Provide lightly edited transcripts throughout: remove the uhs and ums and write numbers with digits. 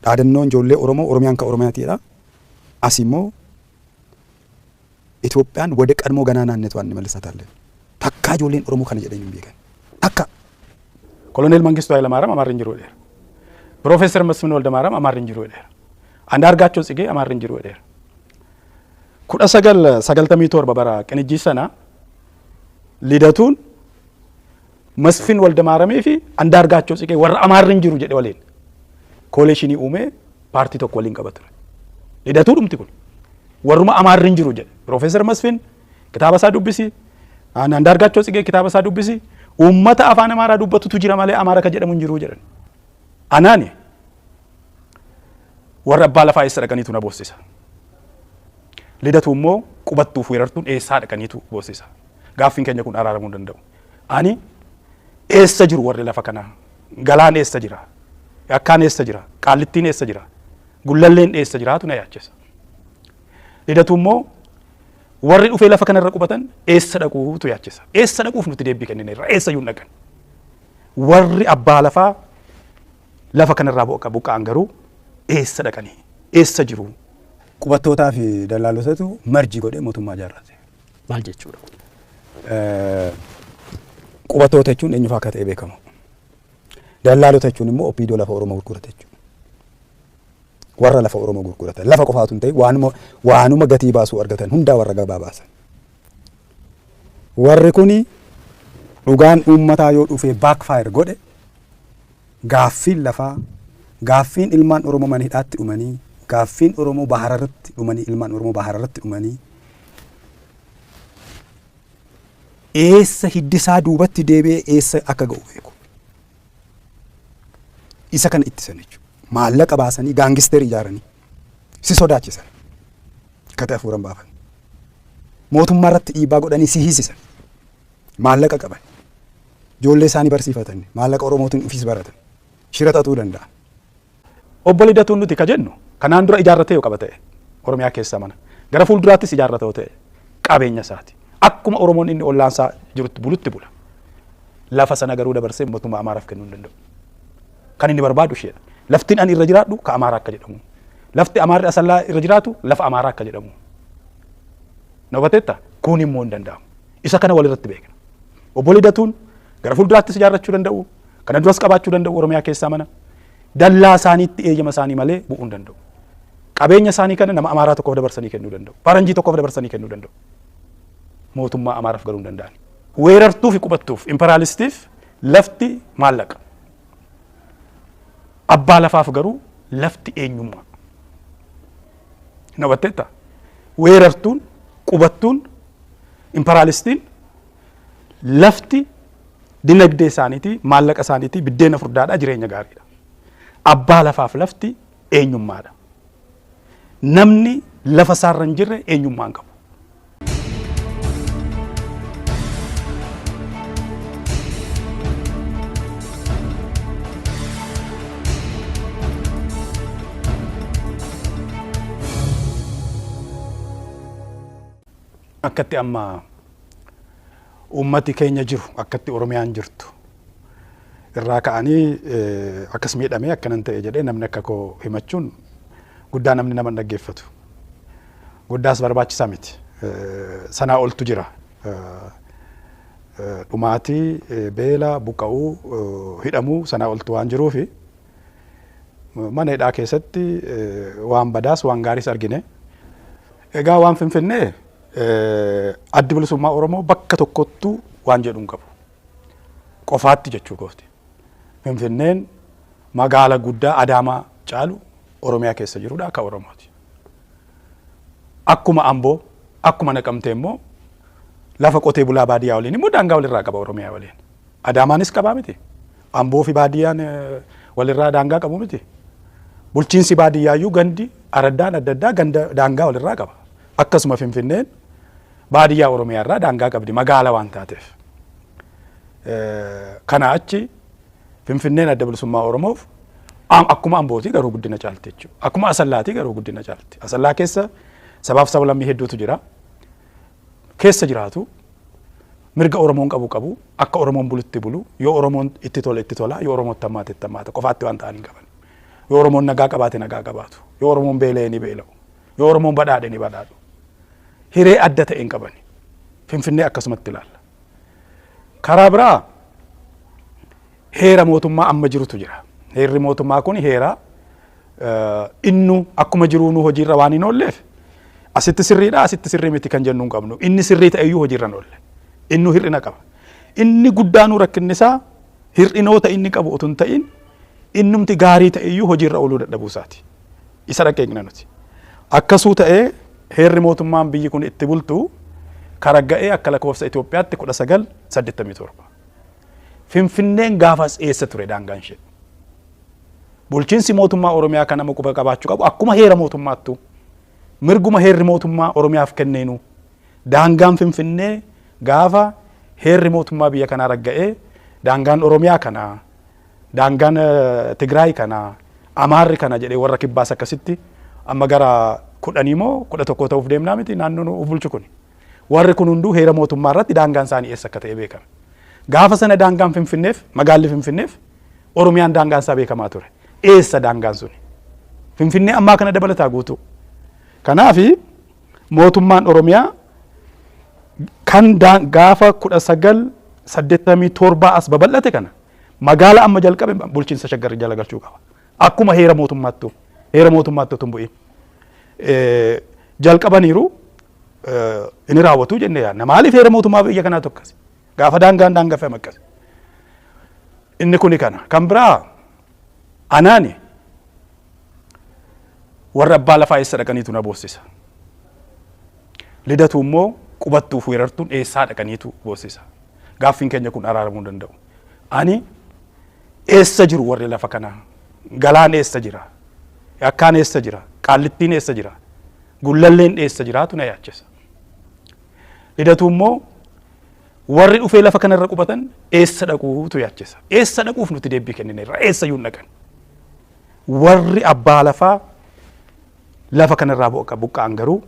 Dhaadannoon ijoollee Oromoo Oromiyaan kan Oromiyaatiidha. As immoo Itoophiyaan ወደ ቀድሞ ገናናነቷ እንመልሳታለን። Takkaa ijoolleen Oromoo kana jedhanii hin beekan. Takka. Koloneel Mangistuu Hayilamaariyaam Amaarri hin jiru jedheera. Piroofeesar Masfin Waldamaariyaam Amaarri hin jiru jedheera. Andaargaachoo Tsigee Amaarri hin jiru jedheera. 1997 bara qinijjii sana Lidatuun Masfin Waldamaaramii fi Andaargaachoo Tsigee warra Amaarri hin jiru jedhe waliin coalition uumee paartii tokko waliin qaba ture. Lidatuu dhumti kun warruma Amaarri hin jiru jedhe. Piroofeesar Masfin kitaaba isaa dubbisi, Andaargaachoo Tsigee kitaaba isaa dubbisi, uummata afaan Amaaraa dubbatutu jira malee Amaara ka jedhamu hin jiru jedhan. Anaani warra abbaa lafaa eessa dhaqaniitu na boossisa. Lidatu immoo qubattuuf weerartuun eessaa dhaqaniitu boossisa. Gaaffiin keenya kun araaramuu hin danda'u. Ani eessa jiru warri lafa kanaa? Galaan eessa jira? Yakkaan eessa jira? Qaallittiin eessa jira? Gullalleen eessa jiraatu na yaachisa. Lidatu immoo warri dhufee lafa kanarra qubatan eessa dhaquutu yaachisa. Eessa dhaquuf nuti deebii kennineerra? Eessa iyyuu hin dhaqan. Warri abbaa lafaa lafa kanarraa buqqa'an garuu eessa dhaqanii? Eessa jiru? Qubattootaa fi dallaalotatu merge godhee mootummaa ijaarrate. Maal jechuudha? Qubattoota jechuun eenyufaa akka ta'e beekamu. Dallaalota jechuun immoo OPDO lafa Oromoo gurgurate jechuudha. Warra lafa Oromoo gurguratan lafa qofaatu hin ta'in waanuma gatii baasuu argatan hundaa warra gabaa baasan. Warri kuni dhugaan uummataa yoo dhufee backfire godhe gaaffiin lafaa, gaaffiin ilmaan Oromoo mana hidhaatti dhumanii, gaaffiin Oromoo bahara irratti dhumanii, ilmaan Oromoo bahara irratti dhumanii eessa hiddisaa duubatti deebi'ee eessa akka ga'u beeku. Isa kana ittisan jechuudha. Maallaqa baasanii gangster ijaaranii si sodaachisan. Akka ta'e hafuuran baafan. Mootummaa irratti dhiibbaa godhanii si hiisisan. Maallaqa qaban. Ijoollee isaanii barsiifatan. Maallaqa Oromootiin ofiis baratan. Shira xaxuu danda'a. Obbo Lidatuun nuti ka jennu kanaan dura ijaarratee yoo qaba ta'e Oromiyaa keessaa mana. Gara fuulduraattis ijaarrata yoo ta'e qabeenya isaati. Akkuma Oromoon inni ollaansaa jirutti bulutti bula. Lafa sana garuu dabarsee mootummaa Amaaraaf kennuu hin danda'u. Kan inni barbaadu isheedha. Laftiin ani irra jiraadhu ka Amaaraa akka jedhamu. Lafti Amaarri Asallaa irra jiraatu lafa Amaaraa akka jedhamu. Na hubateetta? Kun immoo hin danda'amu. Isa kana walirratti beekna. Obbo Lidatuun gara fuulduraattis ijaarrachuu danda'u. Kana duras qabaachuu danda'u Oromiyaa keessaa mana. Dallaa isaaniitti eeyyama isaanii malee bu'uu hin danda'u. Qabeenya isaanii kana nama Amaaraa tokkoof dabarsanii kennuu danda'u. Faranjii tokkoof dabarsanii kennuu danda'u. Mootummaa Amaaraaf garuu hin danda'an. Weerartuu fi qubattuuf imperaalistiif lafti maallaqa. Abbaa lafaaf garuu lafti eenyummaa. Na hubatteetta? Weerartuun, qubattuun, imperaalistiin lafti dinagdee isaaniitii, maallaqa isaaniitii, biddeena furdaadha, jireenya gaariidha. Abbaa lafaaf lafti eenyummaadha. Namni lafa isaarra hin jirre eenyummaa hin qabu. Akkatti amma uummati keenya jiru, akkatti Oromiyaan jirtu irraa ka'anii akkas miidhamee akkanan ta'e jedhee namni akka koo himachuun guddaa namni nama hin dhaggeeffatu. Guddaas barbaachisaa miti. Sanaa oltu jira. Dhumaatii, beela, buqqa'uu, hidhamuu sanaa oltu waan jiruufi mana hidhaa keessatti waan badaas waan gaariis argine. Egaa waan Finfinnee Addi Bilisummaa Oromoo bakka tokkottuu waan jedhu hin qabu. Qofaatti jechuu kooti. Finfinneen magaala guddaa Adaamaa caalu Oromiyaa keessa jirudha akka Oromooti. Akkuma Amboo, akkuma Naqamtee immoo lafa qotee bulaa baadiyyaa waliin immoo daangaa walirraa qaba Oromiyaa waliin. Adaamaanis qabaa miti. Amboo fi baadiyyaan walirraa daangaa qabu miti. Bulchiinsi baadiyyaayyuu gandi araddaan adda addaa ganda daangaa walirraa qaba. Akkasuma Finfinneen baadiyyaa Oromiyaa irraa daangaa qabdi magaala waan taateef. Kana achi Finfinneen Adda Bilisummaa Oromoof akkuma Ambootii garuu guddina caalti jechuudha. Akkuma Asallaatii garuu guddina caalti. Asallaa keessa sabaaf sablammii hedduutu jira. Keessa jiraatu mirga Oromoon qabu qabu, akka Oromoon bulutti bulu, yoo Oromoon itti tole itti tola, yoo Oromoon itti hammaate itti hammaata, qofaatti waan ta'an hin qaban. Yoo Oromoon nagaa qabaate nagaa qabaatu. Yoo Oromoon beela'e ni beela'u. Yoo Oromoon badhaadhe ni badhaadhu. Hiree adda ta'e hin qabani. Finfinnee akkasumatti ilaalla. Karaa biraa heera mootummaa amma jirutu jira. Heerri mootummaa kun heera innu akkuma jiruunuu hojiirra waan hin oolleef asitti sirriidha, asitti sirrii miti kan jennu hin qabnu. Inni sirrii ta'e iyyuu hojiirra hin oolle. Innu hir'ina qaba. Inni guddaanuu rakkinni isaa hir'inoota inni qabu utuu hin ta'in innumti gaarii ta'e iyyuu hojiirra ooluu dadhabuu isaati. Isa dhaqeegna nuti. Akkasuu ta'ee heerri mootummaan biyyi kun itti bultu karagga'ee akka lakkoofsa Itoophiyaatti 1987. Finfinneen gaafas eessa ture daangaan ishee? Bulchiinsi mootummaa Oromiyaa kan nama quba qabaachuu qabu akkuma heera mootummaattu mirguma heerri mootummaa Oromiyaaf kenneenu daangaan Finfinnee gaafa heerri mootummaa biyya kanaa ragga'ee daangaan Oromiyaa kanaa, daangaan Tigraay kanaa, Amaarri kana jedhee warra kibbaas akkasitti amma gara 10 moo 11 ta'uuf deemnaa miti naannoon of bulchu kuni. Warri kun hunduu heera mootummaa irratti daangaan isaanii eessa akka ta'e beekame. Gaafa sana daangaan Finfinneef, magaalli Finfinneef Oromiyaan daangaan isaa beekamaa ture. Eessa daangaan suni? Finfinnee ammaa kana dabalataa guutuu. Kanaafi mootummaan Oromiyaa kan gaafa 1987 as babal'ate kana magaala amma jalqabe bulchiinsa Shaggar jala galchuu qaba. Akkuma heera mootummaattu utuu hin bu'in. Jalqabaniiru, inni raawwatu jennee yaadna. Maaliif heera mootummaa biyya kanaatu akkasi? Gaafa daangaan daangeffame akkasi. Inni kuni kana. Kan biraa anaani warra abbaa lafaa eessa dhaqaniitu na boossisa. Lidatu immoo qubattuuf weerartuun eessaa dhaqaniitu boossisa. Gaaffiin keenya kun araaramuu danda'u. Ani eessa jiru warri lafa kanaa? Galaan eessa jira? Yakkaan eessa jira? Qaallittiin eessa jira? Gullalleen eessa jiraatu na yaachisa. Lidatu immoo warri dhufee lafa kanarra qubatan eessa dhaquutu yaachisa. Eessa dhaquuf nuti deebii kennineerra? Eessa iyyuu hin dhaqan. Warri abbaa lafaa lafa kanarraa buqqa'an garuu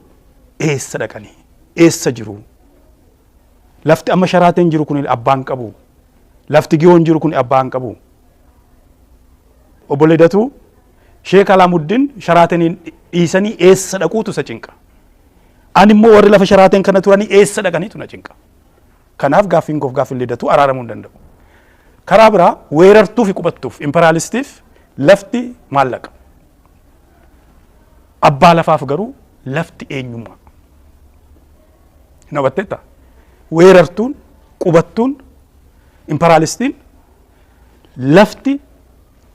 eessa dhaqanii? Eessa jiru? Lafti amma Sharaateen jiru kun abbaan qabu. Lafti Giyoon jiru kun abbaan qabu. Obbo Lidatuu, Sheek Alaamuddin Sharaateniin dhiisanii eessa dhaquutu isa cinqa. Ani immoo warri lafa Sharaateen kana turanii eessa dhaqaniitu na cinqa. Kanaaf gaaffiin koof gaaffiin Lidatuu araaramuu hin danda'u. Karaa biraa weerartuu fi qubattuuf imperaalistiif lafti maallaqa. Abbaa lafaaf garuu lafti eenyummaa. Na hubatteetta? Weerartuun, qubattuun, imperaalistiin lafti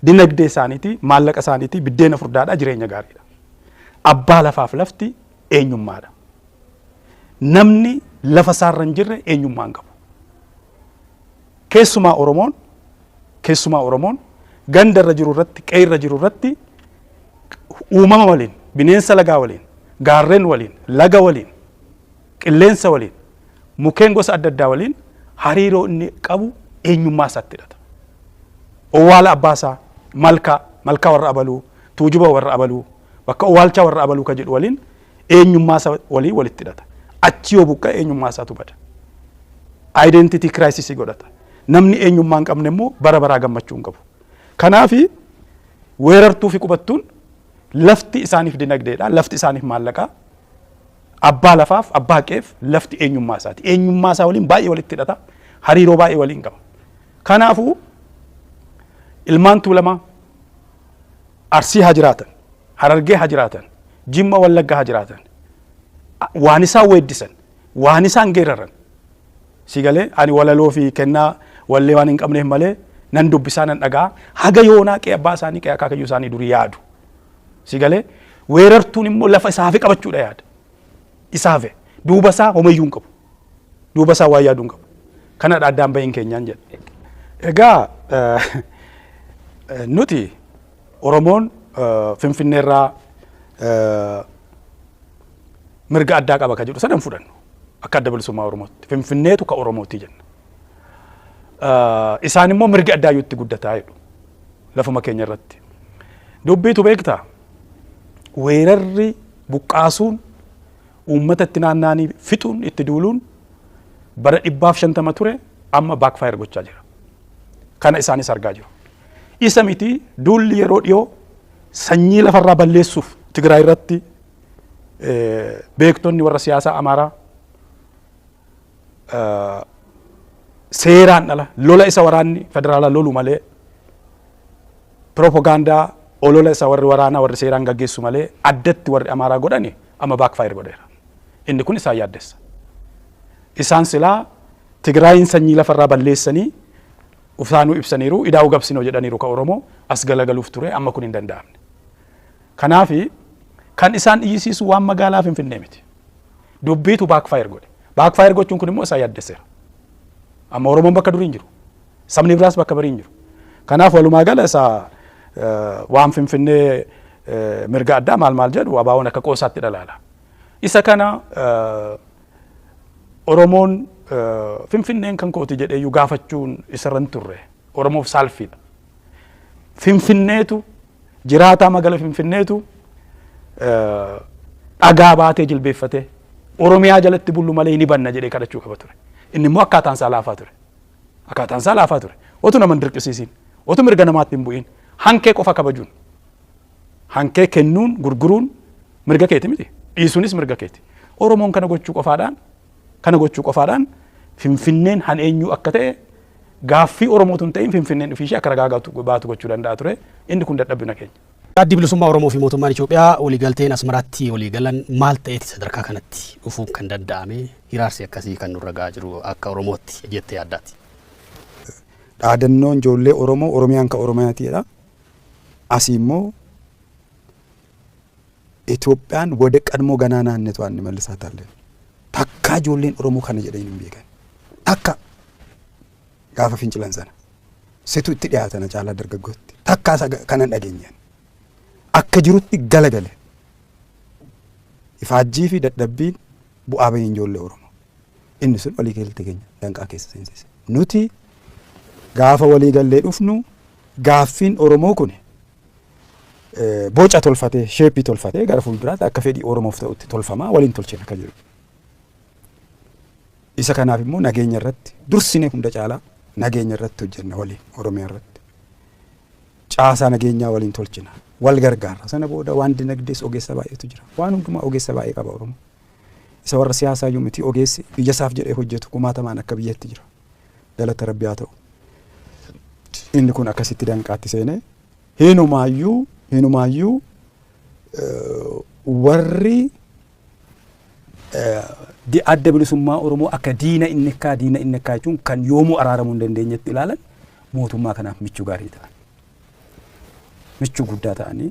dinagdee isaaniitii, maallaqa isaaniitii, biddeena furdaadha, jireenya gaariidha. Abbaa lafaaf lafti eenyummaadha. Namni lafa isaarra hin jirre eenyummaa hin qabu. Keessumaa Oromoon ganda irra jiru irratti, qe'ee irra jiru irratti uumama waliin, bineensa lagaa waliin, gaarreen waliin, laga waliin, qilleensa waliin, mukkeen gosa adda addaa waliin hariiroo inni qabu eenyummaa isaatti hidhata. Owwaala abbaa isaa, malkaa, malkaa warra abaluu, tuujuba warra abaluu, bakka owwaalchaa warra abaluu ka jedhu waliin eenyummaa isaa waliin walitti hidhata. Achi yoo buqqa'e eenyummaa isaatu bada. Identity crisis godhata. Namni eenyummaa hin qabne immoo bara baraa gammachuu hin qabu. Kanaafi weerartuu fi qubattuun lafti isaaniif dinagdeedha, lafti isaaniif maallaqaa. Abbaa lafaaf, abbaa qeef lafti eenyummaa isaati. Eenyummaa isaa waliin baay'ee walitti hidhata. Hariiroo baay'ee waliin qaba. Kanaafuu ilmaan Tuulamaa Arsii haa jiraatan, Harargee haa jiraatan, Jimma, Wallagga haa jiraatan. Waan isaan weeddisan, waan isaan geeraran. Si galee, ani walaloo fi kennaa wallee waan hin qabneef malee nan dubbisaa, nan dhagaa, haga yoonaa qe'ee abbaa isaanii, qe'ee akaakayyuu isaanii durii yaadu. Si galee, weerartuun immoo lafa isaafi qabachuudha yaada. Isaafe duuba isaa homayyuu hin qabu. Duuba isaa waa yaaduu hin qabu. Kanadha addaan bahiin keenyaan jedha. Egaa nuti Oromoon Finfinneerraa mirga addaa qaba ka jedhu sana hin fudhannu. Akka Adda Bilisummaa Oromootti. Finfinneetu ka Oromooti jenna. Isaan immoo mirgi addaa iyyuu itti guddataa jedhu. Lafuma keenya irratti. Dubbiitu beektaa? Weerarri buqqaasuun, uummata itti naanna'anii fixuun, itti duuluun bara 150 ture amma backfire gochaa jira. Kana isaanis argaa jiru. Isa miti, duulli yeroo dhiyoo Sanyii lafarraa balleessuuf Tigraay irratti beektonni warra siyaasaa Amaaraa seeraan ala lola isa waraanni federaalaa lolu malee, piroopagaandaa olola isa warri waraanaa warri seeraan gaggeessu malee addatti warri Amaaraa godhani amma backfire godheera. Inni kun isaan yaaddessa. Isaan silaa Tigraayin sanyii lafarraa balleessanii ufaanuu ibsaniiru, idaa'uu gabsinoo jedhaniiru, ka Oromoo as galagaluuf ture, amma kun hin danda'amne. Kanaafi kan isaan iyyisiisu waan magaalaa Finfinnee miti. Dubbiitu backfire godhe. Backfire gochuun kun immoo isaan yaaddesseera. Amma Oromoon bakka durii hin jiru. Sabni biraas bakka barii hin jiru. Kanaaf walumaa gala isa waan Finfinnee mirga addaa maal maal jedhu ABO'n akka qoosaatti dhalaala. Isa kana Oromoon Finfinneen kan kooti jedheeyyuu gaafachuun isarra hin turre. Oromoof saalfiidha. Finfinneetu jiraataa magaalaa Finfinneetu dhagaa baatee jilbeeffatee Oromiyaa jalatti bullu malee ni banna jedhee kadhachuu qaba ture. Inni immoo akkaataan isaa laafaa ture. Akkaataan isaa laafaa ture. Otu nama hin dirqisiisin, otu mirga namaatti hin bu'in, hankee qofa kabajuun, hankee kennuun gurguruun mirga keeti miti. Dhiisuunis mirga keeti. Oromoon kana gochuu qofaadhaan Finfinneen han eenyu akka ta'e gaaffii Oromootu hin ta'in, Finfinneen ofiishee akka ragaa baatu gochuu danda'a ture. Inni kun dadhabina keenya. Addi Bilisummaa Oromoo fi mootummaan Itoophiyaa waliigalteen Asmaraatti waliigalan maal ta'eeti sadarkaa kanatti dhufuun kan danda'ame, hiraarsi akkasii kan nurra gahaa jiru akka Oromootti jettee yaaddaati? Dhaadannoon ijoollee Oromoo Oromiyaan kan Oromiyaatiidha. Asii immoo Itoophiyaan ወደ ቀድሞ ገናናነቷ እንመልሳታለን። Takkaa ijoolleen Oromoo kana jedhanii hin beekan. Takka gaafa fincilan sana. Situ itti dhiyaatana caalaa dargaggootti. Takkaa kanan dhageenyaan. Akka jirutti galagale. Ifaajjii fi dadhabbiin bu'aa bahiin ijoollee Oromoo. Inni sun walii galtee keenya danqaa keessa seensise. Nuti gaafa walii gallee dhufnu gaaffiin Oromoo kun boca tolfatee, shape tolfatee gara fuulduraatti akka fedhii Oromoof ta'utti tolfamaa waliin tolchina akka jedhu. Isa kanaaf immoo nageenya irratti dursinee, hunda caalaa nageenya irratti hojjenna, waliin Oromiyaa irratti. Caasaa nageenyaa waliin tolchina. Wal gargaara. Sana booda waan dinagdees ogeessa baay'eetu jira. Waan hundumaa ogeessa baay'ee qaba Oromoo. Isa warra siyaasaa iyyuu miti, ogeessi biyya isaaf jedhee hojjetu kumaatamaan akka biyyatti jira. Galata Rabbi haa ta'u. Inni kun akkasitti danqaatti seenee hinumaayyuu warri Adda Bilisummaa Oromoo akka diina inni akkaa diina inni akkaa jechuun kan yoomuu araaramuu hin dandeenyetti ilaalan mootummaa kanaaf michuu gaarii ta'an. Michuu guddaa ta'anii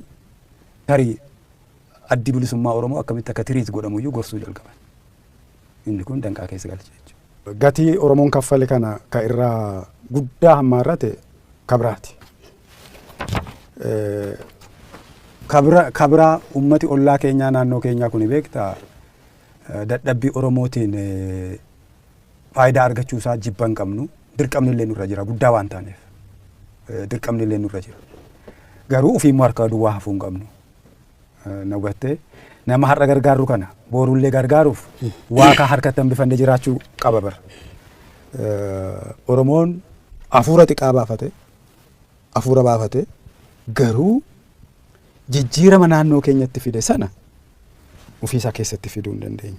tarii Addi Bilisummaa Oromoo akkamitti akka treat godhamuyyuu gorsuu jalqaban. Inni kun danqaa keessa galche jechuudha. Gatii Oromoon kaffale kana ka irraa guddaa hammaarrate kabraati. Kabraa ummati ollaa keenyaa, naannoo keenyaa kun beektaa, dadhabbii Oromootiin faayidaa argachuu isaa jibba hin qabnu, dirqamni illee nurra jira, guddaa waan taaneef dirqamni illee nurra jira. Garuu ofii immoo harka duwwaa hafuu hin qabnu. Na hubattee, nama har'a gargaarru kana boorullee gargaaruuf waa ka harkatti hambifannee jiraachuu qaba bara. Oromoon hafuura xiqqaa baafate, hafuura baafate, garuu jijjiirama naannoo keenyatti fide sana ofiisaa keessatti fiduu hin dandeenye.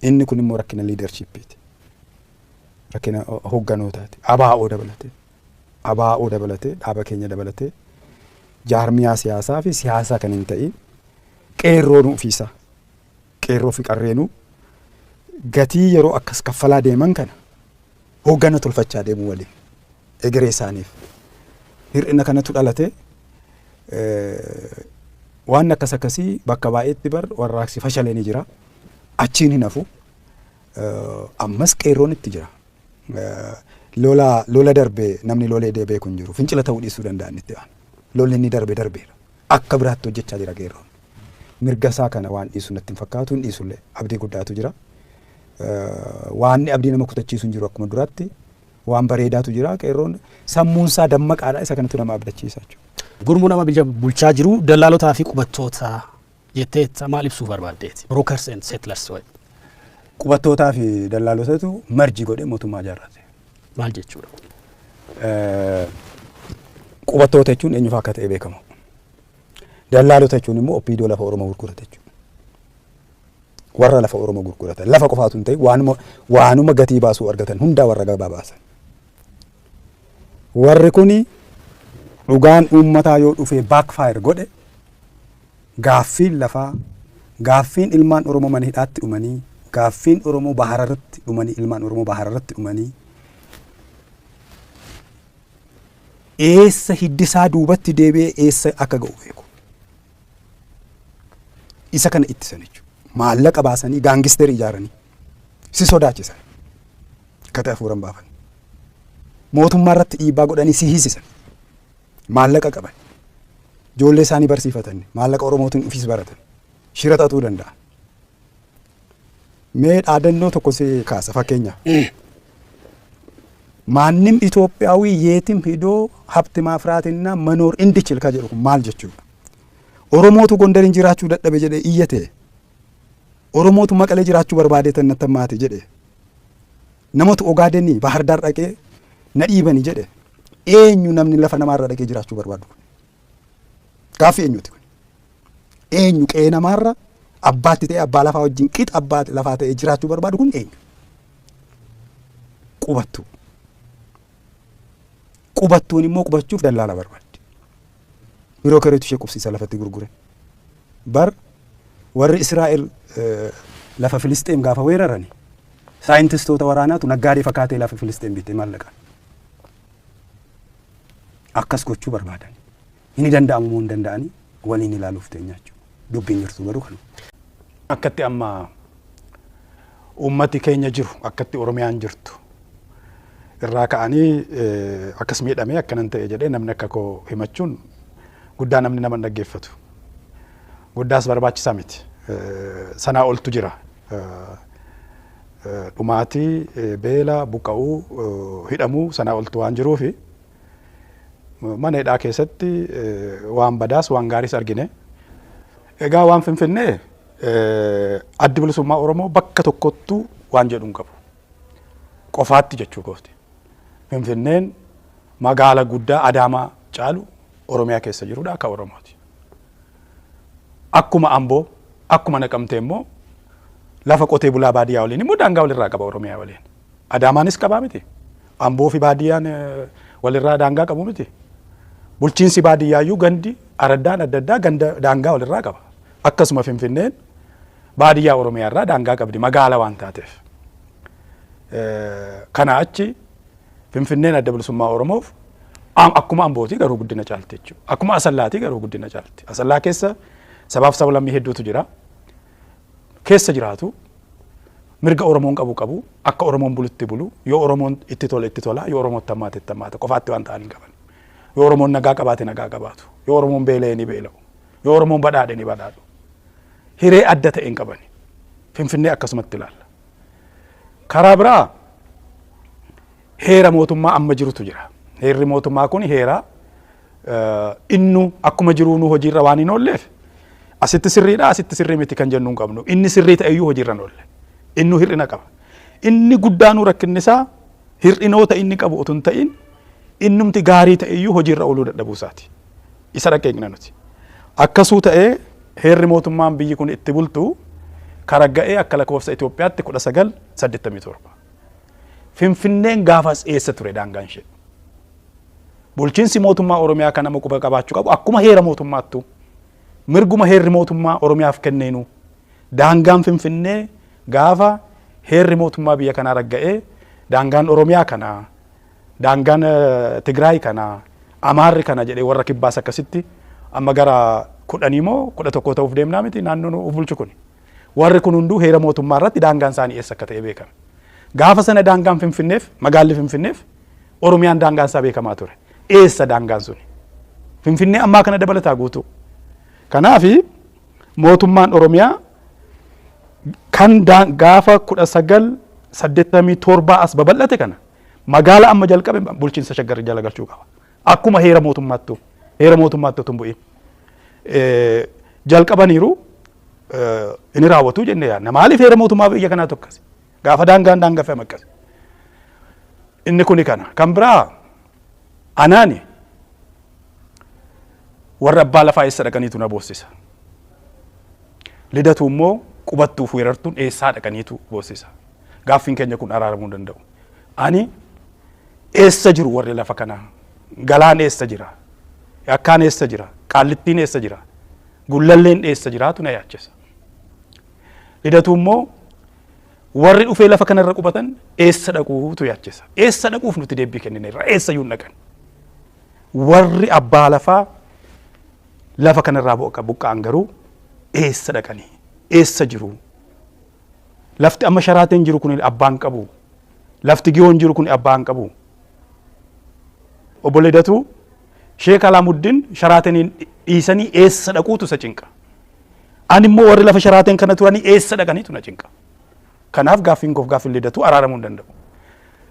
Inni kun immoo rakkina leadershipiiti. Rakkina hoogganootaati. ABO dabalatee. ABO dabalatee, dhaaba keenya dabalatee, jaarmiyaa siyaasaa fi siyaasaa kan hin ta'in qeerroon ofiisaa, qeerroo fi qarreenuu gatii yeroo akkas kaffalaa deeman kana hooggana tolfachaa deemuu waliin egeree isaaniif hir'ina kanatu dhalate. Waan akkas akkasii bakka baay'eetti bar warraaqsi fashalee ni jira, achiin hin hafu. Ammas qeerroon itti jira. Lola darbe namni lolee beeku hin jiru, fincila ta'uu dhiisuu danda'an itti aanu. Lolli inni darbe darbeera, akka biraatti hojjechaa jira. Qeerroon mirga isaa kana waan dhiisu natti hin fakkaatu, hin dhiisullee, abdii guddaatu jira. Waan abdii nama kutachiisu hin jiru, akkuma duraatti waan bareedaatu jira. Qeerroon sammuun isaa dammaqaadha, isa kanatu nama abdachiisa jechuudha. Gurmuu nama biyya bulchaa jiru dallaalotaa fi qubattoota jettee maal ibsuu barbaaddeeti? Brokers and settlers. Qubattootaa fi dallaalotatu merge godhee mootummaa ijaarrate. Maal jechuudha? Qubattoota jechuun eenyufaa akka ta'e beekamu. Dallaalota jechuun immoo OPDO lafa Oromoo gurgurate jechuudha. Warra lafa Oromoo gurguratan lafa qofaatu hin ta'in waanuma gatii baasuu argatan hundaa warra gabaa baasan. Warri kuni dhugaan uummataa yoo dhufee backfire godhe, gaaffiin lafaa, gaaffiin ilmaan Oromoo mana hidhaatti dhumanii, gaaffiin Oromoo bahara irratti dhumanii, ilmaan Oromoo bahara irratti dhumanii, eessa hiddisaa duubatti deebi'ee eessa akka ga'u beeku. Isa kana ittisan jechuudha. Maallaqa baasanii gangster ijaaranii si sodaachisan. Akka ta'e hafuuran baafan. Mootummaa irratti dhiibbaa godhanii si hiisisan. Maallaqa qaban. Ijoollee isaanii barsiifatan. Maallaqa Oromootiin ofiis baratan. Shira xaxuu danda'a. Mee dhaadannoo tokko si kaasa fakkeenyaaf. ማንም ኢትዮጵያዊ የትም ሄዶ ሀብት ማፍራትና መኖር እንዲችል ka jedhu kun maal jechuudha? Oromootu Gondariin jiraachuu dadhabe jedhee iyyate. Oromootu Maqalee jiraachuu barbaadee tan maate jedhe. Namatu Ogaadenii Bahar Daar dhaqee na dhiibani jedhe. Eenyu namni lafa namaarra dhaqee jiraachuu barbaadu kun? Gaaffii eenyuti kun? Eenyu qe'ee namaarra abbaatti ta'e, abbaa lafaa wajjin qixa abbaa lafaa ta'e jiraachuu barbaadu kun eenyu? Qubattuu. Qubattuun immoo qubachuuf dallaala barbaaddi. Brokereetu ishee qubsiisa lafatti gurgure. Bar warri Israa'el lafa Filisxeem gaafa weerarani saayintistoota waraanaatu naggaadee fakkaatee lafa Filisxeem bitee maallaqaan. Akkas gochuu barbaadan. Inni danda'amu moo hin danda'anii waliin ilaaluuf teenya jechuudha. Dubbiin jirtu garuu kanuma. Akkatti amma uummati keenya jiru, akkatti Oromiyaan jirtu irraa ka'anii akkas miidhamee akkanan ta'e jedhee namni akka koo himachuun guddaa namni nama hin dhaggeeffatu. Guddaas barbaachisaa miti. Sanaa oltu jira. Dhumaatii, beela, buqqa'uu, hidhamuu sanaa oltu waan jiruufi mana hidhaa keessatti waan badaas waan gaariis argine. Egaa waan Finfinnee Addi Bilisummaa Oromoo bakka tokkottuu waan jedhu hin qabu. Qofaatti jechuu kooti. Finfinneen magaala guddaa Adaamaa caalu Oromiyaa keessa jirudha akka Oromooti. Akkuma Amboo, akkuma Naqamtee immoo lafa qotee bulaa baadiyyaa waliin immoo daangaa walirraa qaba Oromiyaa waliin. Adaamaanis qabaa miti. Amboo fi baadiyyaan walirraa daangaa qabu miti. Bulchiinsi baadiyyaayyuu gandi araddaan adda addaa ganda daangaa walirraa qaba. Akkasuma Finfinneen baadiyyaa Oromiyaa irraa daangaa qabdi magaala waan taateef. Kana achi Finfinneen Adda Bilisummaa Oromoof akkuma Ambootii garuu guddina caalti jechuudha. Akkuma Asallaatii garuu guddina caalti. Asallaa keessa sabaaf sablammii hedduutu jira. Keessa jiraatu, mirga Oromoon qabu qabu, akka Oromoon bulutti bulu, yoo Oromoon itti tole itti tola, yoo Oromoon itti hammaate itti hammaata, qofaatti waan ta'an hin qaban. Yoo Oromoon nagaa qabaate nagaa qabaatu, yoo Oromoon beela'e ni beela'u, yoo Oromoon badhaadhe ni badhaadhu. Hiree adda ta'e hin qabani. Finfinnee akkasumatti ilaalla. Karaa biraa heera mootummaa amma jirutu jira. Heerri mootummaa kun heera innu akkuma jiruu nu hojiirra waan hin oolleef asitti sirriidha, asitti sirrii miti kan jennu hin qabnu. Inni sirrii ta'e iyyuu hojiirra hin oolle. Innu hir'ina qaba. Inni guddaanuu rakkinni isaa hir'inoota inni qabu otoo hin ta'in innumti gaarii ta'e iyyuu hojiirra ooluu dadhabuu isaati. Isa dhaqeegna nuti. Akkasuu ta'ee heerri mootummaan biyyi kun itti bultu karagga'ee akka lakkoofsa Itoophiyaatti 1987. Finfinneen gaafas eessa ture daangaan ishee? Bulchiinsi mootummaa Oromiyaa kan nama quba qabaachuu qabu akkuma heera mootummaattu mirguma heerri mootummaa Oromiyaaf kenneenu daangaan Finfinnee gaafa heerri mootummaa biyya kanaa ragga'ee daangaan Oromiyaa kana, daangaan Tigraay kana, Amaarri kana jedhee warra kibbaas akkasitti amma gara 10 moo 11 ta'uuf deemnaa miti naannoon of bulchu kun. Warri kun hunduu heera mootummaa irratti daangaan isaanii eessa akka ta'e beekame. Gaafa sana daangaan Finfinneef, magaalli Finfinneef Oromiyaan daangaan isaa beekamaa ture. Eessa daangaan suni? Finfinnee ammaa kana dabalataa guutuu. Kanaafi mootummaan Oromiyaa kan gaafa 1987 as babal'ate kana magaala amma jalqabe bulchiinsa Shaggar jala galchuu qaba. Akkuma heera mootummaattu otoo hin bu'in. Jalqabaniiru, inni raawwatu jennee yaadna. Maaliif heera mootummaa biyya kanaatu akkasi? Gaafa daangaan daangeffame akkasi. Inni kuni kana. Kan biraa anaani Warra abbaa lafaa eessa dhaqaniitu na boossisa. Lidatu immoo qubattuuf weerartuun eessaa dhaqaniitu boossisa. Gaaffiin keenya kun araaramuu hin danda'u. Ani eessa jiru warri lafa kanaa? Galaan eessa jira? Yakkaan eessa jira? Qaallittiin eessa jira? Gullalleen eessa jiraatu na yaachisa. Lidatu immoo warri dhufee lafa kanarra qubatan eessa dhaquutu yaachisa. Eessa dhaquuf nuti deebii kennineerra? Eessa iyyuu hin dhaqan. Warri abbaa lafaa lafa kanarraa buqqa'an garuu eessa dhaqanii? Eessa jiru? Lafti amma Sharaateen jiru kun abbaan qabu. Lafti Giyoon jiru kun abbaan qabu. Obbo Lidatuu, Sheek Alaamuddin Sharaateniin dhiisanii eessa dhaquutu isa cinqa. Ani immoo warri lafa Sharaateen kana turanii eessa dhaqaniitu na cinqa. Kanaaf gaaffiin koof gaaffiin Lidatuu araaramuu hin danda'u.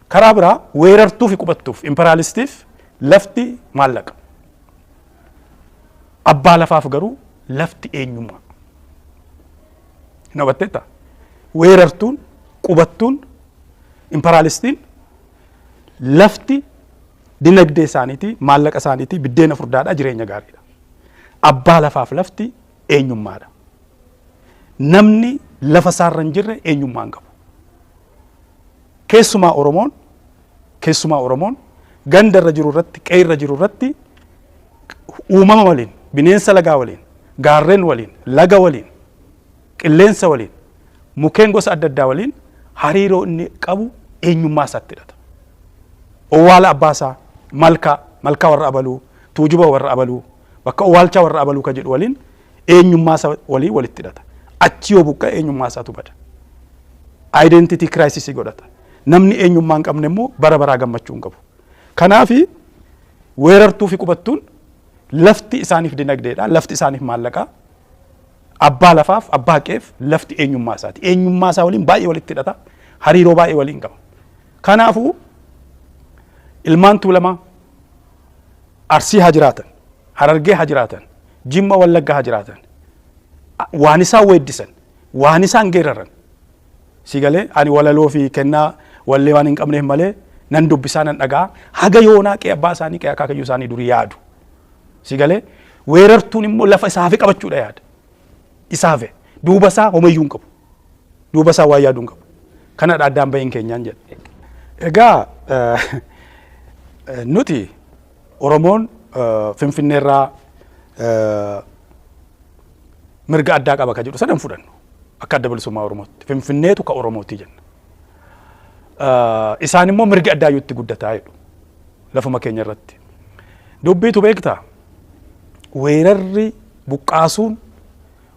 Karaa biraa weerartuu fi qubattuuf imperaalistiif lafti maallaqa. Abbaa lafaaf garuu lafti eenyummaa. Na hubatteetta? Weerartuun, qubattuun, imperaalistiin lafti dinagdee isaaniiti, maallaqa isaaniiti, biddeena furdaadha, jireenya gaariidha. Abbaa lafaaf lafti eenyummaadha. Namni lafa isaarra hin jirre eenyummaa hin qabu. Keessumaa Oromoon ganda irra jiru irratti, qe'ee irra jiru irratti uumama waliin, bineensa lagaa waliin, gaarreen waliin, laga waliin, qilleensa waliin, mukkeen gosa adda addaa waliin hariiroo inni qabu eenyummaa isaatti hidhata. Owwaala abbaa isaa, malkaa, malkaa warra abaluu, tuujuba warra abaluu, bakka owwaalchaa warra abaluu ka jedhu waliin eenyummaa isaa waliin walitti hidhata. Achi yoo buqqa'e eenyummaa isaatu bada. Identity crisis godhata. Namni eenyummaa hin qabne immoo bara baraa gammachuu hin qabu. Kanaafi weerartuu fi qubattuun lafti isaaniif dinagdeedha, lafti isaaniif maallaqaa. Abbaa lafaaf, abbaa qeef lafti eenyummaa isaati. Eenyummaa isaa waliin baay'ee walitti hidhata. Hariiroo baay'ee waliin qaba. Kanaafuu ilmaan Tuulamaa Arsii haa jiraatan, Harargee haa jiraatan, Jimma, Wallaggaa haa jiraatan. Waan isaan weeddisan, waan isaan geeraran. Si galee, ani walaloo fi kennaa wallee waan hin qabneef malee nan dubbisaa, nan dhagaa, haga yoonaa qe'ee abbaa isaanii, qe'ee akaakayyuu isaanii durii yaadu. Si galee, weerartuun immoo lafa isaafi qabachuudha yaada. Isaafe duuba isaa homayyuu hin qabu. Duuba isaa waan yaaduu hin qabu. Kanadha addaan bahiin keenyaan jedha. Egaa nuti Oromoon Finfinneerraa mirga addaa qaba ka jedhu sadan fudhannu akka Adda Bilisummaa Oromootti. Finfinneetu ka Oromooti jenna. Isaan immoo mirgi addaa iyyuu itti guddataa jedhu lafuma keenya irratti. Dubbiitu beektaa, weerarri buqqaasuun,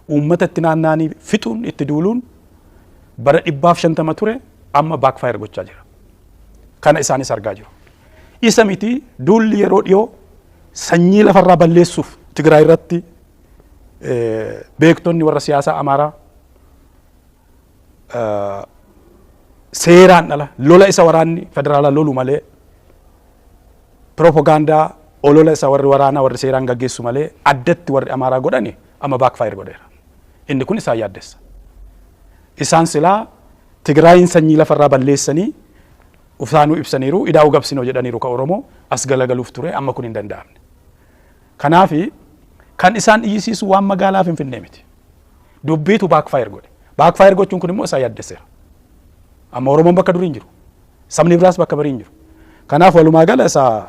uummata itti naanna'anii fixuun, itti duuluun bara 150 ture amma backfire gochaa jira. Kana isaanis argaa jiru. Isa miti, duulli yeroo dhiyoo sanyii lafarraa balleessuuf Tigraay irratti beektonni warra siyaasaa Amaaraa seeraan ala lola isa waraanni federaalaa lolu malee, piroopagaandaa olola isa warri waraanaa warri seeraan gaggeessu malee addatti warri Amaaraa godhani amma backfire godheera. Inni kun isaan yaaddessa. Isaan silaa Tigraayin sanyii lafarraa balleessanii ufaanuu ibsaniiru, idaa'uu gabsinoo jedhaniiru, ka Oromoo as galagaluuf ture, amma kun hin danda'amne. Kanaafi kan isaan iyyisiisu waan magaalaa Finfinnee miti. Dubbiitu backfire godhe. Backfire gochuun kun immoo isaan yaaddesseera. Amma Oromoon bakka durii hin jiru. Sabni biraas bakka barii hin jiru. Kanaaf walumaa gala isa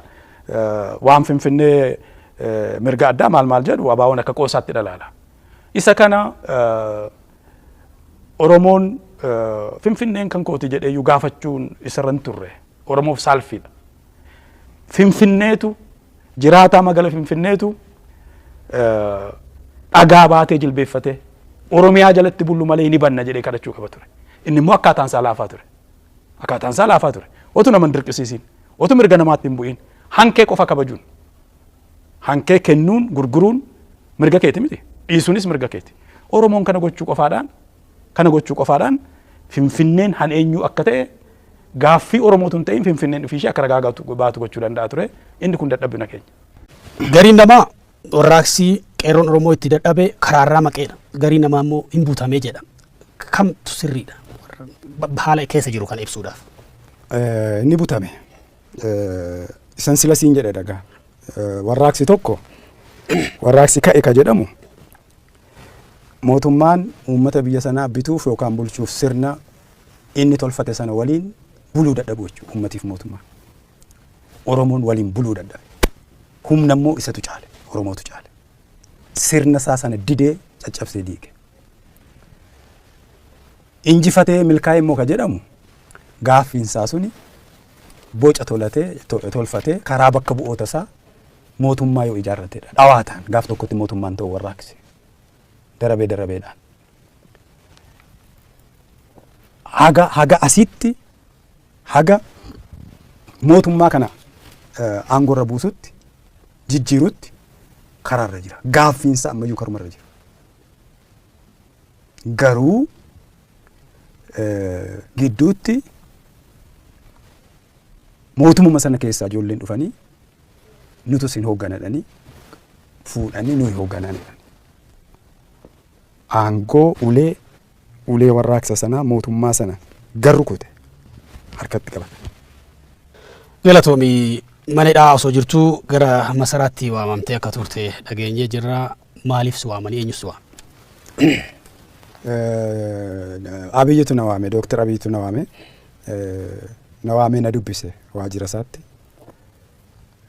waan Finfinnee mirga addaa maal maal jedhu ABO'n akka qoosaatti dhalaala. Isa kana Oromoon Finfinneen kan kooti jedheeyyuu gaafachuun isarra hin turre. Oromoof saalfiidha. Finfinneetu jiraataa magaalaa Finfinneetu dhagaa baatee jilbeeffatee Oromiyaa jalatti bullu malee ni banna jedhee kadhachuu qaba ture. Inni immoo akkaataan isaa laafaa ture. Akkaataan isaa laafaa ture. Otu nama hin dirqisiisin, otu mirga namaatti hin bu'in, hankee qofa kabajuun, hankee kennuun gurguruun mirga keeti miti. Dhiisuunis mirga keeti. Oromoon kana gochuu qofaadhaan Finfinneen han eenyuu akka ta'e gaaffii Oromootu hin ta'in, Finfinneen ofiishee akka ragaa baatu gochuu danda'a ture. Inni kun dadhabina keenya. Gariin namaa warraaqsii qeerroon Oromoo itti dadhabe karaarraa maqeedha. Gariin namaa immoo hin butamee jedha. Kamtu sirriidha? Haala keessa jiru kana ibsuudhaaf. Inni butame. Isan sila siin jedhe dhagaa. Warraaqsi tokko Warraaqsi ka'e ka jedhamu mootummaan uummata biyya sanaa bituuf yookaan bulchuuf sirna inni tolfate sana waliin buluu dadhabu jechuudha uummatiif mootummaan. Oromoon waliin buluu dadhabe. Humna immoo isatu caale, Oromootu caale. Sirna isaa sana didee caccabsee diige. Injifatee milkaa'e immoo ka jedhamu gaaffiin isaa suni boca tolatee tolfatee karaa bakka bu'oota isaa mootummaa yoo ijaarratedha. Dhawaataan gaaf tokkotti mootummaan ta'uu warraaqse. Darabee darabeedhaan. Haga asitti, haga mootummaa kana aangoorra buusutti, jijjiirutti karaarra jira. Gaaffiinsa ammayyuu karumarra jira. Garuu gidduutti mootummaa sana keessaa ijoolleen dhufanii nutu isin hoogganadhanii fuudhanii nuyi hoogganaa jedhan. Aangoo ulee warraaqsa sanaa mootummaa sana garru kute harkatti qabatan. Galatoomii, mana hidhaa osoo jirtuu gara masaraatti waamamtee akka turte dhageenyee jirra. Maaliif si waamanii, eenyus si waame? Abiyyitu na waame, Dooktar Abiyyitu na waame. Na waamee na dubbise waajjira isaatti.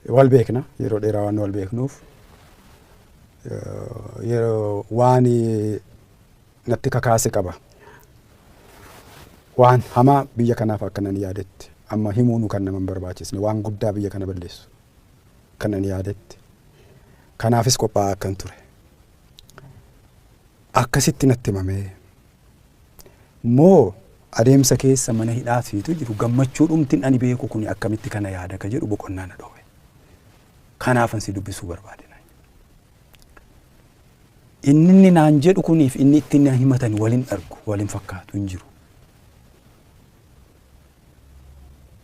Wal beekna, yeroo dheeraa waan wal beeknuuf yeroo waan natti kakaase qaba. Waan hamaa biyya kanaaf akka nan yaadetti amma himuunu kan nama hin barbaachisne, waan guddaa biyya kana balleessu kan nan yaadetti. Kanaafis qophaa'aa akkan ture. Akkasitti natti himamee moo adeemsa keessa mana hidhaa fiitu jiru gammachuu dhumtin ani beeku kuni akkamitti kana yaada ka jedhu boqonnaa na dhoowwe. Kanaafan si dubbisuu barbaade naan jedhe. Inni naan jedhu kuniif inni ittiin na himatan walin argu, walin fakkaatu hin jiru.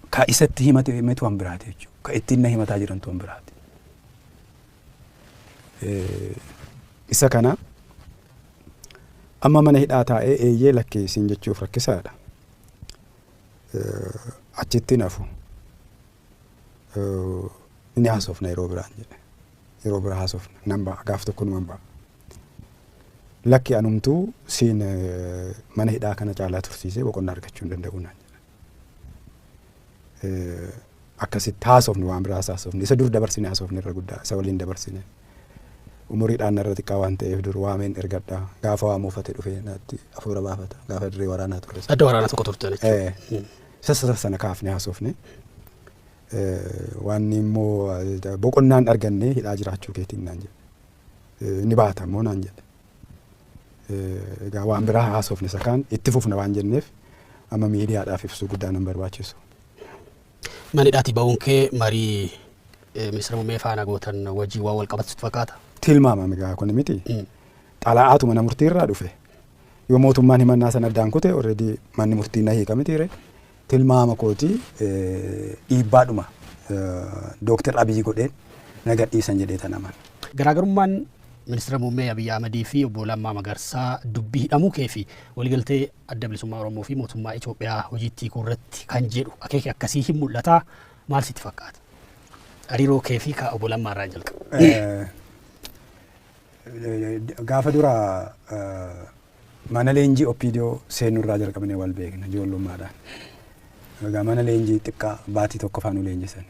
Ka isatti himate himatu waan biraati jechuudha. Ka ittiin na himataa jirantu waan biraati. Isa kana amma mana hidhaa taa'ee eeyyee lakkee isin jechuuf rakkisaadha. Achitti nafu. Inni haasofna yeroo biraan jedhe. Yeroo biraa haasofna. Nan ba'a, gaaf tokko numan ba'a. Lakki, anumtuu siin mana hidhaa kana caalaa tursiisee boqonnaa argachuu hin danda'u naan jedhe. Akkasitti haasofne, waan biraas haasofne. Isa dur dabarsine haasofne, irra guddaa isa waliin dabarsine. Umuriidhaan narra xiqqaa waan ta'eef dur waameen ergadha. Gaafa waa muufate dhufee natti hafuura baafata. Gaafa dirree waraanaa turre. Adda waraanaa tokko turtan jechuudha. Isa sana kaafne haasofne. Waan immoo boqonnaan arganne hidhaa jiraachuu keetiin naan jedhe. Ni baata immoo naan jedhe. Egaa waan biraa haasofne, isa kaan itti fufna waan jenneef amma miidiyaadhaaf ibsuu guddaa nan barbaachisu. Mana hidhaatii ba'uun kee marii ministeera muummee faana gootan wajjin waan wal qabatu fakkaata. Tilmaamame egaa kun miti. Xalaa'aatu mana murtii irraa dhufe. Yoo mootummaan himannaa sana addaan kute, already manni murtii na hiika mitiire. Tilmaama kooti dhiibbaadhuma Dooktar Abiyyi godheen na gadhiisan jedhee tan amana. Garaagarummaan ministeera muummee Abiyyi Ahmadii fi obbo Lammaa Magarsaa dubbii hidhamuu kee fi waliigaltee Adda Bilisummaa Oromoo fi mootummaa Itoophiyaa hojiitti hiikuu irratti kan jedhu akeeki akkasii hin mul'ataa, maal sitti fakkaata? Hariiroo kee fi ka obbo Lammaa irraa jalqaba. Gaafa dura mana leenjii OPDO seenurraa jalqabnee wal beekna ijoollummaadhaan. Egaa mana leenjii xiqqaa baatii tokko faa nu leenjisan.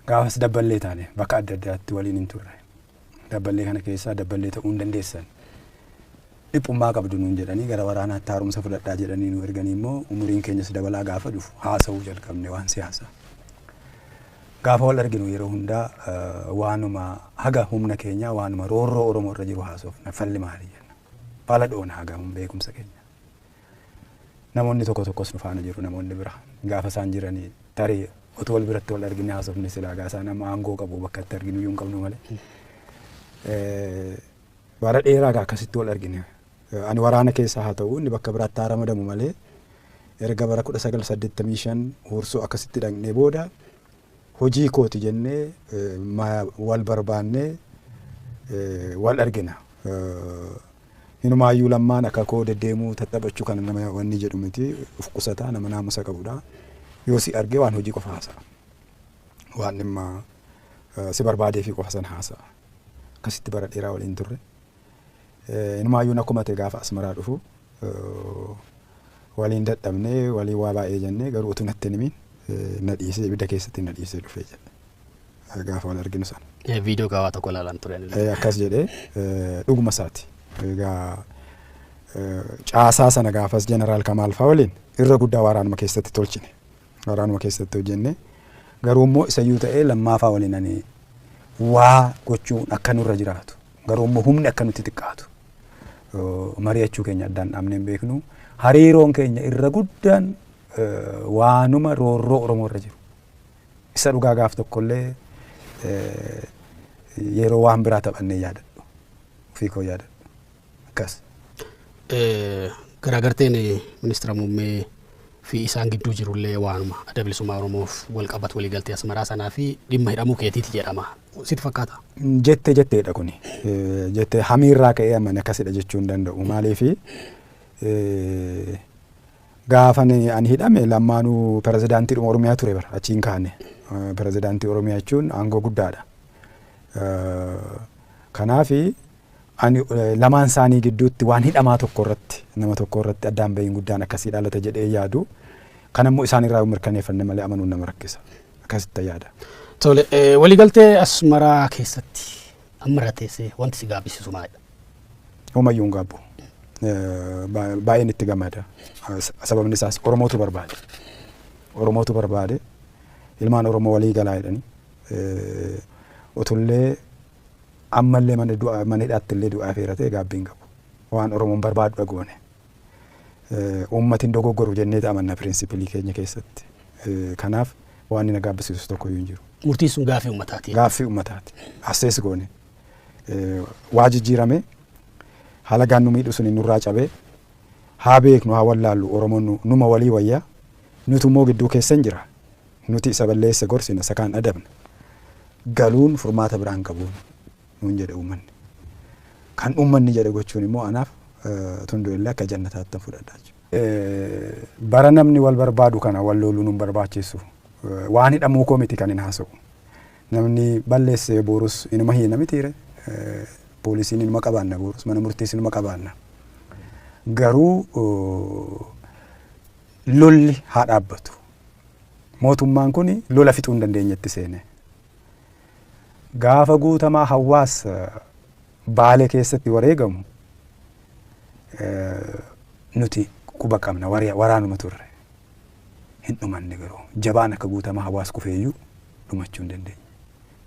Gaafas dabballee taane, bakka adda addaatti waliin hin turre. Dabballee kana keessaa dabballee ta'uu hin dandeessan. Dhiphummaa qabdu nuun jedhanii gara waraanaatti haaromsa fudhadhaa jedhanii nu erganii immoo umuriin keenyas dabalaa gaafa dhufu haasa'uu jalqabne waan siyaasaa. Gaafa wal arginu yeroo hundaa waanuma haga humna keenyaa waanuma roorroo Oromoo irra jiru haasofna, falli maali jenna. Fala dhoona haga beekumsa keenya. Namoonni tokko tokkos nu faana jiru, namoonni bira. Gaafa isaan jiranii tarii otoo wal biratti wal argine haasofne silaa gaa isaan amma aangoo qabu bakka itti arginu iyyuu hin qabnu malee. Bara dheeraa gaa akkasitti wal argine. Ani waraana keessa haa ta'u, inni bakka biraatti haa ramadamu malee, erga bara 1985 huursoo akkasitti dhaqnee booda hojii kooti jennee wal barbaannee wal argina. Hinumaayyuu Lammaan akka koo deddeemuu tattaphachuu kana nama wanni jedhu miti, uf qusataa, nama naamusa qabudha. Yoo si argee waan hojii qofa haasa'a. Waan dhimma si barbaadee fi qofa sana haasa'a. Akkasitti bara dheeraa waliin turre. Inumaayyuu na komate gaafa Asmaraa dhufu. Waliin dadhabnee waliin waa baay'ee jennee, garuu utuu natti hin himin na dhiisee, ibidda keessatti na dhiisee dhufee jedhe. Gaafa wal arginu sana. Viidiyoo gabaabaa tokko ilaalan ture. Akkas jedhee, dhuguma isaati. Egaa caasaa sana gaafas Jeneraal Kamaal fa'aa waliin irra guddaa waraanuma keessatti tolchine. Waraanuma keessatti hojjenne. Garuu immoo isayyuu ta'ee Lammaafaa waliin ani waa gochuun akka nurra jiraatu. Garuu immoo humni akka nutti xiqqaatu. Mari'achuu keenya addaan dhaabnee hin beeknu. Hariiroon keenya irra guddaan waanuma roorroo Oromoo irra jiru. Isa dhugaa gaaf tokkollee yeroo waan biraa taphannee yaadadhu. Ofii koo yaadadhu. Akkas. Garaagarteen ministeera muummee fi isaan gidduu jirullee waanuma Adda Bilisummaa Oromoof wal qabatu, waliigaltee Asmaraa sanaa fi dhimma hidhamuu keetiiti jedhama. Sitti fakkaata? Jette jetteedha kuni. Jette hamiirraa ka'ee amane akkasidha jechuu hin danda'u. Maaliifi, gaafa ani hidhame Lammaanuu pirezidaantiidhuma Oromiyaa ture bara achiin kaane. Pirezidaantii Oromiyaa jechuun aangoo guddaadha. Kanaafi ani lamaan isaanii gidduutti waan hidhamaa tokko irratti, nama tokko irratti addaan bahiin guddaan akkasii dhalata jedhee yaadu. Kan immoo isaan irraa mirkaneeffanne malee amanuun nama rakkisa. Akkasitti yaada. Tole, waliigaltee Asmaraa keessatti amma irra teessee wanti si gaabbisiisu maalidha? Homayyuu hin gaabbu. Baay'een itti gammada. Sababni isaas Oromootu barbaade. Oromootu barbaade. Ilmaan Oromoo walii galaa jedhanii. Utullee ammallee mana du'aa, mana hidhaatti illee du'aa feeratee gaabbii hin qabu. Waan Oromoon barbaadu dhagoone. Uummatiin dogoggoru jennee amanna principle keenya keessatti. Kanaaf waan inni na gaabbisiisu tokko iyyuu hin jiru. Murtiin sun gaaffii uummataati. Gaaffii uummataati. Assees goone. Waa jijjiirame, haala gaannu miidhu sun nurraa cabee, haa beeknu, haa wallaallu, Oromoon numa walii wayyaa, nuti immoo gidduu keessan jira. Nuti isa balleesse gorsina, isa kaan adabna. Galuun furmaata biraan qabuun nuun jedhe uummanni. Kan uummanni jedhe gochuun immoo anaaf tunduu illee akka jannataatti fudhadha. Bara namni wal barbaadu kana wal loluun hin barbaachisu. Waan hidhamuu koo miti kan hin haasa'u. Namni balleesse boorus inuma hiina mitiire. Poolisiin inuma qabaanna, boorus mana murtiis inuma qabaanna. Garuu lolli haa dhaabbatu. Mootummaan kun lola fixuu hin dandeenyetti seene. Gaafa Guutamaa Hawaas Baalee keessatti wareegamu nuti quba qabna, waraanuma turre. Hin dhumanne, garuu jabaan akka Guutamaa Hawaas kufeeyyuu dhumachuu hin dandeenye.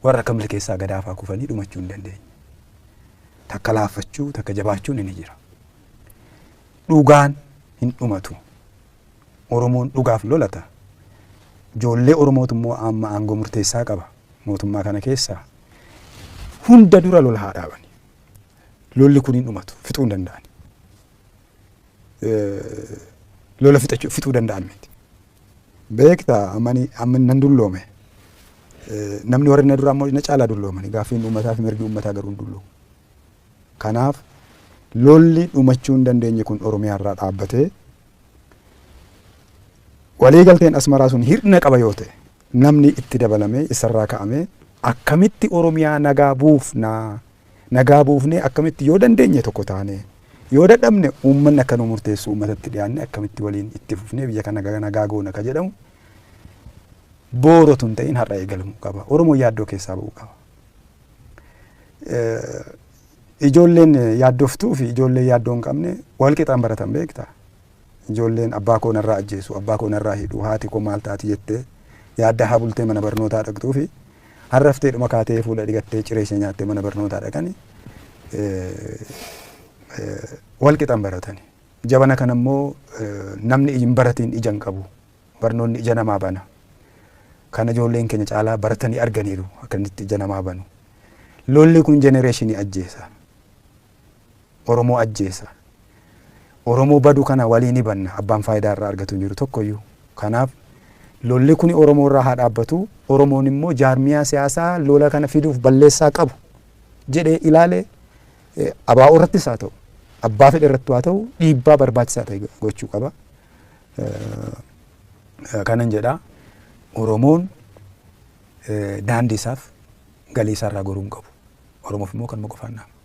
Warra akka Milkeessaa Gadaafaa kufanii dhumachuu hin dandeenye. Takka laaffachuu, takka jabaachuun ni jira. Dhugaan hin dhumatu. Oromoon dhugaaf lolata. Ijoollee Oromootu immoo amma aangoo murteessaa qaba mootummaa kana keessaa. Hunda dura lola haa dhaabani. Lolli kun hin dhumatu, fixuu hin danda'ani. Lola fixachuu fixuu danda'an miti. Beektaa, ammani amma nan dulloome. Namni warri na dura ammoo na caalaa dulloomani. Gaaffiin uummataa fi mirgi uummataa garuu hin dulloomu. Kanaaf lolli dhumachuu hin dandeenye kun Oromiyaa irraa dhaabbatee, waliigalteen Asmaraa sun hir'ina qaba yoo ta'e, namni itti dabalamee isarraa ka'amee akkamitti Oromiyaa nagaa buufnaa, nagaa buufnee, akkamitti yoo dandeenye tokko taane, yoo dadhabne uummanni akka nu murteessu uummatatti dhiyaanne, akkamitti waliin itti fufnee biyya kana nagaa goona ka jedhamu boorotu hin ta'in har'a eegalamuu qaba. Oromoon yaaddoo keessaa ba'uu qaba. Ijoolleen yaaddoftuu fi ijoolleen yaaddoo hin qabne wal qixaan baratan, beektaa? Ijoolleen abbaa koo narraa ajjeesu, abbaa koo narraa hidhu, haati koo maal taati jettee yaadda haa bultee mana barnootaa dhaqxuu fi harraftee dhuma kaatee fuula dhiqattee ciree ishee nyaattee mana barnootaa dhaqani wal qixaan baratani. Jabana kana immoo namni hin baratiin ija hin qabu. Barnoonni ija namaa bana. Kana ijoolleen keenya caalaa baratanii arganiiru akkamitti ija namaa banu. Lolli kun generation ajjeesa. Oromoo ajjeesa. Oromoo badu kana walii ni banna, abbaan faayidaa irraa argatu hin jiru tokkoyyuu. Kanaaf lolli kun Oromoo irraa haa dhaabbatu. Oromoon immoo jaarmiyaa siyaasaa lola kana fiduuf balleessaa qabu jedhee ilaalee ABO irrattis haa ta'u, abbaa fedhe irratti haa ta'u, dhiibbaa barbaachisaa ta'e gochuu qaba. Kanan jedha, Oromoon daandii isaaf galii isaarraa goruu hin qabu. Oromoof immoo kanuma qofaan dhaama.